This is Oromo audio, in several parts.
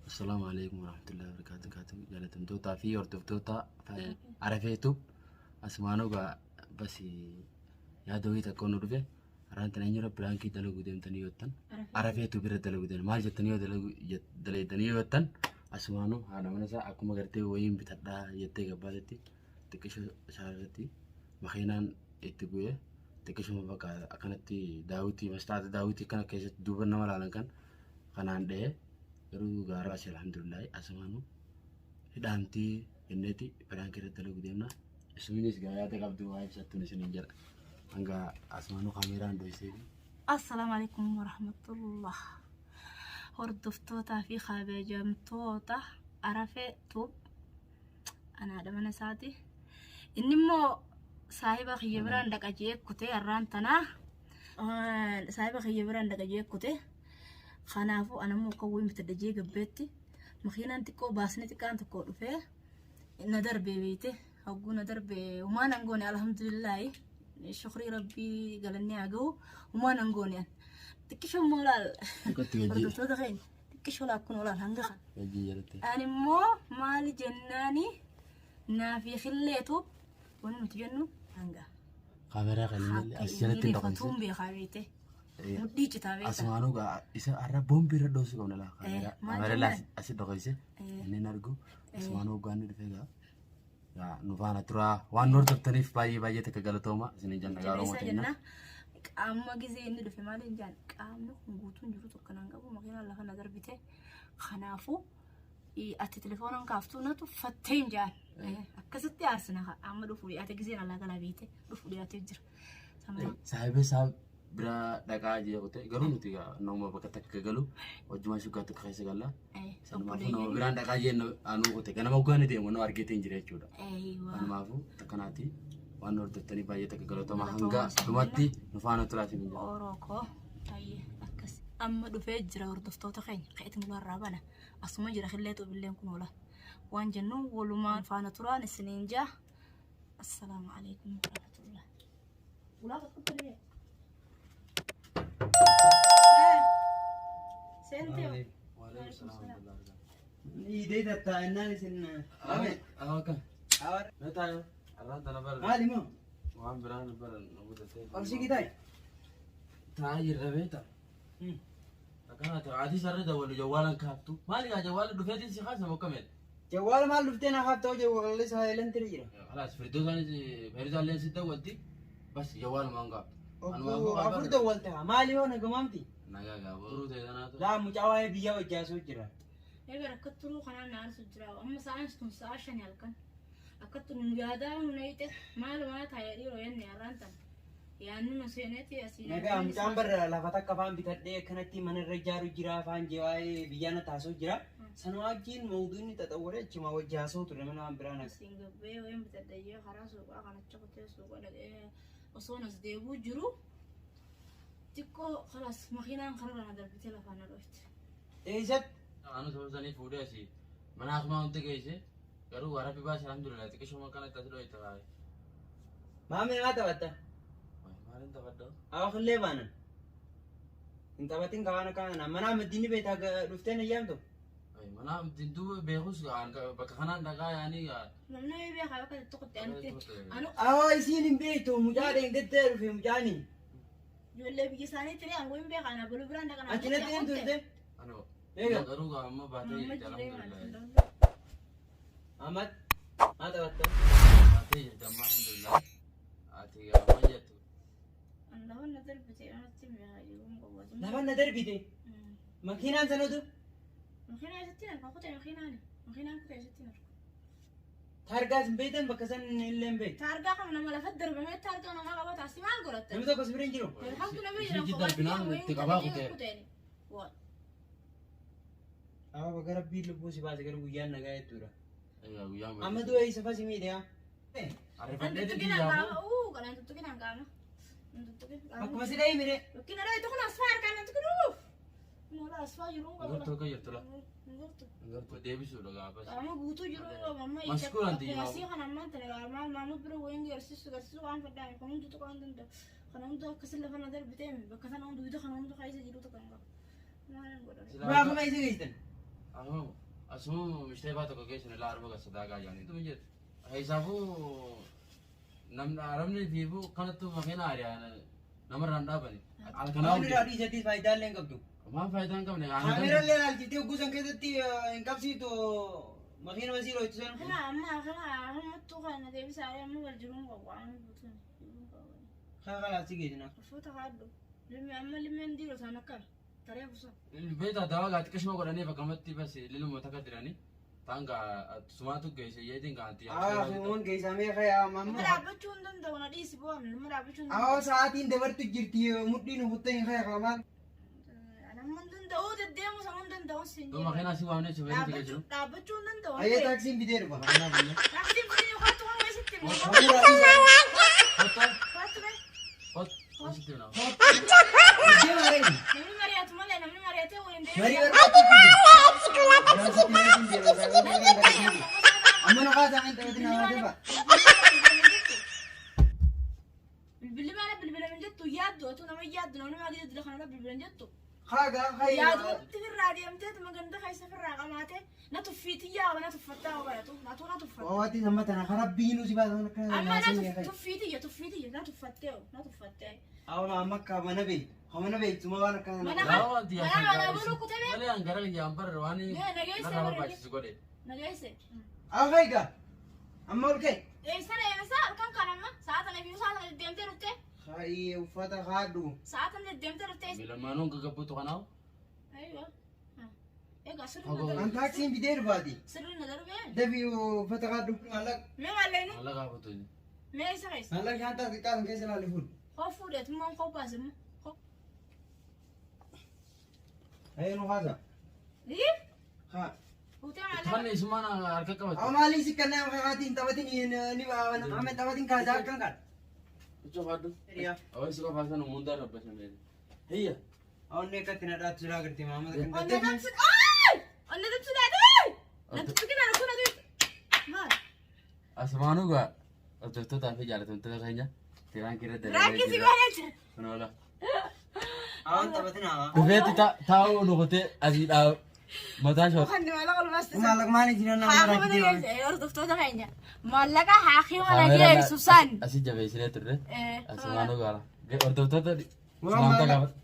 Assalaamu alaikum warahmatullahi wabarakatuh. Jaalatamtootaa fi hordoftoota Arafee Tube asumaanuu gaa basi yaada wayii takka nu dhufe har'aan tana eenyurra piraankii dalaguu deemtanii yoo jettan Arafee Tube irra dalaguu deemtan maal jettanii yoo dalaguu dalaydanii yoo jettan asumaanuu haadha mana isaa akkuma gartee wayiin bitadhaa jettee gabbaatetti xiqqisho isaa irratti makiinaan itti bu'ee xiqqishuma bakka akkanatti daawwitii mastaata daawwitii kana keessatti duuba nama laalan kan kanaan dha'ee garuu gaaraa asii alhamdulillahi asumaanuu hidhaamtii jenneeti piraankii irratti dalaguu deemna. Isuminis gaa yaada qabdu waa ibsattuun isiniin jedha. Hanga asumaanuu kaameeraan dhoysee fi Assalaamu alaikum warahmatullah. Hordoftootaa fi kabajamtoota Arafee Tube anaadha mana isaati. Inni immoo saahiba kiyya biraan dhaqa jee kutee har'aan tanaa. Saahiba kiyya biraan dhaqa jee kutee. Kanaafuu anammoo akka wayiin bitadha jee gabbeetti makiinaan xiqqoo baasni xiqqaan tokko dhufee na darbee beeyte. Hogguu na darbee humaa nan goone, alhamdulillaahi, shukrii rabbii galanni haa gahu, humaa nan goone an. Xiqqisho immoo laal, Xiqqootti gajjii. Hordoftoota keenya, xiqqisho laal kun olaal hanga kana. Gajjii jalatti. Ani immoo maali jennaani naafi killeetu wanni nuti jennu hanga. Kaameeraa kan inni as jalatti hin Rifatuun dhaqanse. beekaa beekte. Mudhii citaa beekta. Asumaanuu gaa isa har'a boombii irra dhoosuu qabna laa kaameeraa. Maal Kaameeraa jennaan? asi dhokoyse inni hin argu. Asumaanuu hoggaan inni dhufee gaa. Gaa nu faana turaa waan nu hordoftaniif baay'ee baay'ee takka galatooma isiniin jenna gaa Oromoo Jabeessaa teenya. jenna. Qaama gizee inni dhufe maal hin jaan qaamni kun guutuun jiru tokko nan qabu, makiinaan lafa na darbite, kanaafuu ati telefoonaan kaaftuu natu fattee hin jaan akkasitti aarsina amma dhufu dhiyaate gizeen alaa galaa beekte dhufu dhiyaatee jira. Sanuma. Saahibee isaa bira dhaqaa jee kute garuu nuti gaa nama bakka takka galu wajjumaan shuggaa takka keessa galla. Sanumaafuu nama biraan dhaqaa jee anuu kute ganama hoggaan deemu nama argeetiin jira jechuudha. Kanumaafuu takkanaati waan nu hordoftanii baay'ee takka galatooma, hanga dhumatti nu faana turaa isin jedha. Oroo koo baay'ee akkas. Amma dhufee jira hordoftoota keenya ka'eeti mularraa bana asuma jira killee xubilleen kun oola waan jennu walumaan faana turaan isiniin jaa. Assalaamu alaikum warahmatullah. Ulaa qaqqabdee. Seentee. Idee tattaa'ennaan isin ame. Akka. Awar. Meetaayo. Arraan tana bara. Maali moo? Waan biraan bara nu gudatee. Ol si gitaay. Taa'aa jirra beekta. Akkana ta'e ati sarri dawwalu jawwaalan kaaftu. Maali gaa jawwaala dhufeetiin si kaasa mokkameen. Jawwaala maal dhuftee na haftoo jawwaalli saayilantiri jira. Kalaas firdoosanis feeruzaallee si dawwalti. Bas jawwaalumaan kaaftu. Obbo afur dawwalta maali hoo nagamaamti? Nagaa gaa boruu ta'e tanaatu. Laa mucaa waa'ee biyyaa hojjaasuu jira. Egaa akka turuu kanaan na aarsu jira. Amma sa'aan tun sa'a 5 halkan. Akka tun yaadaa nu nayite maalumaa taa'ee dhiiroo jenne har'aan tan. Yaanni nu seeneeti asii. Nagaa mucaan barra lafa takka faan bitadhee akkanatti mana irra ijaaru jira faan jee waa'ee biyyaa na taasuu jira. Sana wajjin mawduun xaxawwaree achuma wajji haasa'u ture mana waan biraan as. Asiin gabbee wayin bitadha jee karaa suuqaa kanacha kutee suuqa dhaqee osoon as deebuu jiru xiqqoo kalaas makiinaan kararra na darbitee lafaan na dhoofte. Eessatti? Anu sababa sanii fuudhee asii mana hakimaa hundi geesse garuu waa rabbi baase alhamdulillah xiqqishuma akkanatti as dho'ite baay'ee. Maamii maa taphatta? Maaliin taphadha? Awa killee baanan. Hin taphatin ka waan akkana. Mana amaddiin beektaa dhuftee na yaamtu. Mana duuba beekus bakka kanaan dhaqaa yaanii. Namni wayii beekaa bakka tokkotti anutti anu. Awa isiin hin beektu mucaa dheengattee dhufe mucaani. Ijoollee biyya isaanii ture an wayin beekaa na baluu biraan dhaqan. Achi natti hin turte. Anu Eega. garuu amma baatee Amma jirti jiree alhamdulillah. Ahmad maa taphatta? Baatee jirti amma alhamdulillah. Ati amma jettu. Lafa na darbite anatti beekaa jiruun qabu. Lafa na darbite. Makiinaan sanatu Makiinaa isatti narka kutee makiinaani. Makiinaan kutee isatti narka. Taargaas hin beektan bakka san illee hin beektu. Taargaa kana nama lafa darbamee taargaa namaa qabata asii maal godhatte? Namni tokko si bira hin jiru. Hamtu namni Isii jira. darbinaan itti qabaa kutee. Kuteeni. Waa. Awa baga rabbiin lubbuu si baase, garuu guyyaan nagaa jechuudha. Egaa guyyaan Amma du'a isa fasi miidhaa. Arrifadhee Tuttuqinaan biyyaa qaama. Uu kana tuttuqinaan qaama. Tuttuqin qaama. Akkuma si dhahee mire. Yookiin dhahee tokko asfaa harkaan nan tuqin. Moola asfaa jiru qaba. Gartuu akka jirtu la. Gartuu. Gartuu deebisuudha gaafas. Qaama guutuu jiru amma. Maskuulaan tiyya. Asii kana ammaan tana maal maamul bira wayin garsiisu garsiisu waan fedhaan kan hundi tuquu waan danda'u. Kana hundi akkasii lafa na darbitee bakka sana hundi kana hundi keessa jiru tokko hin qabu. Maal godhan? Duraa akkuma isa geessitan. Ahoo. Asuma mishtee faa tokko keessa laa arba gasadaa gaajanii tu jettu. Isaafuu namni arabni fiifuu kanattu makiina ari'aa namarraan dhaabani. Halkanaa Namni irraa dhiisatis faayidaa illee hin qabdu. Maal faayidaa hin qabne? Kaameera illee ilaalchitee hogguu san keessatti hin qabsiitu makiina masii roitu san. Kana amma kana hammattuu kana deebisaa amma wal jiruun qabu waan guutuun jiruun qabu. Kaa si geessina. Uffata kaadhu. Limi amma limeen diiroo isaan akkami? Taree busa. Beektaa dawaa gaa xiqqishuma godhanii bakkamatti bas liluma takka diranii taan gaa sumaatu geesse yeetiin gaa anti. Haa fuun geessamee fayaa Nama mamma. dhaabbachuu hin danda'u na dhiisi boon nama dhaabbachuu hin Awwa danda'u. sa'aatiin dabartu jirti mudhiin huttanii fayaa kamaan. Nama hin danda'u deddeemu sana hin danda'u siin Doo makiinaa si waamnee si fayyadu Dhaabbachuu jiru. dhaabbachuu hin danda'u. Ayyee taaksiin bitee dhufa. Kanaaf illee. Taaksiin bitee yookaan tuqama isitti hima. Hafuura dhiisaa. Kottu Waatu bee. kottu asitti hima. Iddoo malee. Namni mari'atu malee namni mari'atee waliin Marii deemu. barbaadu. Amma nu kaasaa kan taphatin hamaa defa. Bilbilli maala bilbila hin jettu yaaddu otoo nama yaaddu namni maa gadi kanarra bilbila hin jettu. Haa gaa haa. Yaaduutti firraa deemtee maganda keessa firraa qamaatee na tuffiitti yaaba na tuffattaa baratu natu na tuffatte. Waawaatiin amma tana karaa biinuu si baasan akkana Amma na naasii. tuffiitiyya tuffiitiyya na tuffattee na tuffattee. Awwa amma akka mana beeku. Mana beektu ma waan akkana. Mana Dawaa wanti mana mana buluu kutee Malee an gara kiyyaan barre waan nageesse narraa barbaachisu godhe. nageesse. Awwa egaa. Amma ol ka'e. Eessa deemsa halkan kan amma sa'a tana fi sa'a tana deddeemtee dhuftee Hayi uffata haadhu. sa'a tana deddeemtee dhuftee. Miilamaanuun gaggabbuutu kanaaf. Aywa. Egaa sirri Fagoo. na An darbe. taaksiin bitee dhufaati. Sirri na darbe. Dafi uffata haadhu. Maallaqa. Mee maalleeni? Maallaqa gaafatu. Mee isa keessa? Maallaqa shaantaa xiqqaa san keessa ilaali fuudhu. Koo fuudheet immoo koo baase immoo. Koo. Hayi nu haasa. Ii? Haa. Fuutee maallaqa. Fanni isumaan harka qabatu. Awwa maaliif si kanneen haatiin taphatin ni amma taphatin kaasaa akkan kan. Icho faddu. Awwa si qofaa sana hundaa rabbatan. Hiyya. Awwa akkatti na dhaattu silaa gartee maamada kan Onnee gattee. tumsi. Aay! Onnee tumsi dhaadee! Na tuqina na kuna tuqina. Maal? Asumaanuu gaa hordoftoota fi jaalatamtoota keenya tiraan kira Raakii si goonee jira. Kun oola. Awwa taphatin hawa. Dhufeetti taa'uu nu kutee asii dhaab mataa shoora. Wanni maallaqa ol baastisa. Maallaqa maaliif jiran nama Haakima rakkitee waan. dhageesse hordoftoota keenya. Maallaqa haakima dhageessu san. Asii jabeessinee turre. Asumaanuu gaa hordoftoota salaamtaa gaafadhu.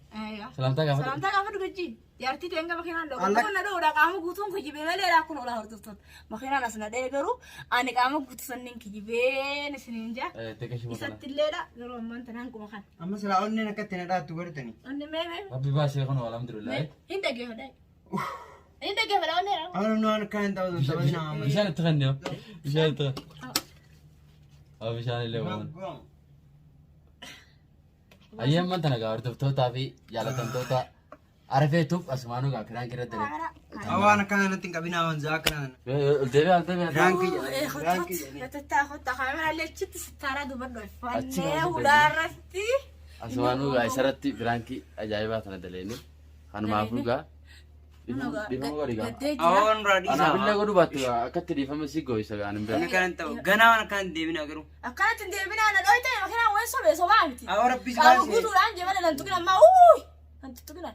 Salaamtaa gaafadhu. Salaamtaa gaafadhu gajji. Jaartii ta'een gama makiinaan dhooqa. Maallaqa- Kun na dhoodha qaama guutuun kijibee malee dha kun olaa hordoftoota. Makiinaan as na dhee garuu ani qaama guutuu sanniin kijibeen isiniin jaa. Teekashii makana. Isatti illeedha garuu ammaan tanaan quma kana. Amma silaa onneen akkatti na dhaattu godhatani. Onni mee mee Rabbi baasee kun alhamdulillah. hin dhaggeeffadha. Hin dhaggeeffadha onni dha. Awwa namni waan akkana hin taphatu taphatin hawa. Bishaan itti kennee bishaan itti kennee. Bishaan illee waan. Ayyee tana gaa hordoftootaa fi jaalatamtoota arafeetuuf asumaanuu gaa piraank irratti daree. Awwa waan akkana natti hin qabin hawan zaa akkana. Deebi'ee al deebi'ee. Raankii jedhanii. Raankii jedhanii. Kottaa kottaa kaameraa illee achitti sittaaraa dubbadhu. Achi Fannee baasii hulaarratti. Asumaanuu gaa isarratti piraankii ajaa'ibaa tana daleeni. Kanumaafuu gaa dhiifama godhi gaa. Gaddee Awwa jira. waan duraa dhiisaa. Anaaf illee godhu baattu gaa akkatti dhiifama si gooyisa gaa ani Waan beeku. akkana hin ta'u. Ganaa waan akkana hin deebina garuu. Akkanatti hin deebinaa na dhooyte makiinaan wayin sobee sobaa miti. Awwa rabbi si Qaama baasee. guutuudhaan jee malee nan tuqina ammaa uuyi nan tuqina.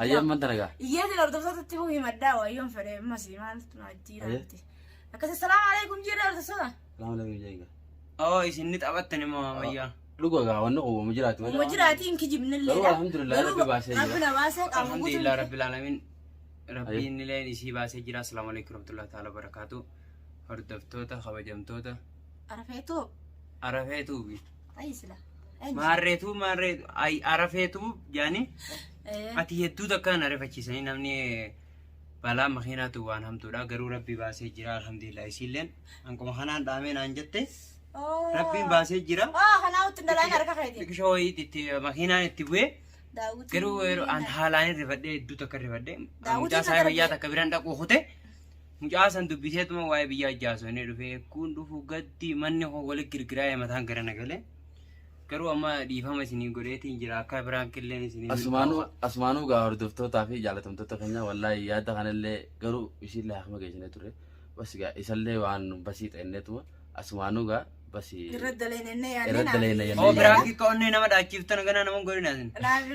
Ayyee amman tana gaa. Iyyeetiin hordoftootatti himuu himaddaa wayyoon fedhe ammas maaltu na jijjiiraa Ayyee. miti. Akkasi salaamu alaikum jirra hordoftoota. Salaamu alaikum jenga. Awwa isin ni taphattan immoo ammayyaa. Dhuga gaa wanni uumama jiraatu malee. Uuma jiraatiin kijibnilleedha. Garuu alhamdulillah Rabbi baasee jira. Rabbi na baasee qaama guutuu. Alhamdulillah rabbil alamin. Rabbiin illeen isii baasee jira. Assalaamu alaikum warahmatullahi ta'ala barakaatu. Hordoftoota kabajamtoota Arafeetoo. arafeetuubi. Ayi sila. Maarreetuu maarreetu ay arafeetuu jaani ati hedduu takkaan ariifachiisanii namni balaa makiinaatu waan hamtuudha garuu rabbi baasee jira alhamdulillah isiilleen hanquma kanaan dhaamee naan jette rabbiin baasee jira. Kanaa utti dalaan harka keeti. Xiqqishoo wayii itti makiinaan itti bu'ee Daawwitiin. garuu yeroo an haalaan irrifadhee hedduu takka irrifadhee Daawwitiin mucaa na isaa fayyaa darbe. takka biraan dhaquu kute mucaa san dubbiseetuma waa'ee biyyaa ijaasonee dhufee kun dhufu gaddi manni koo walitti girgiraa'ee mataan gara nagalee garuu amma dhiifama isinii godheetiin jira akka biraan killeen isinii Asumaanuu asumaanuu gaa hordoftootaa fi jaalatamtoota keenya wallaahi yaada kanallee garuu isiillee hakma geessinee ture. Bas gaa isallee waan basii xeenneetuma asumaanuu gaa basi Irra daleenne irra daleenne Oo jennee biraan kikka onnee nama dhaachiiftan ganaa nama hin godhina isin. Naafi.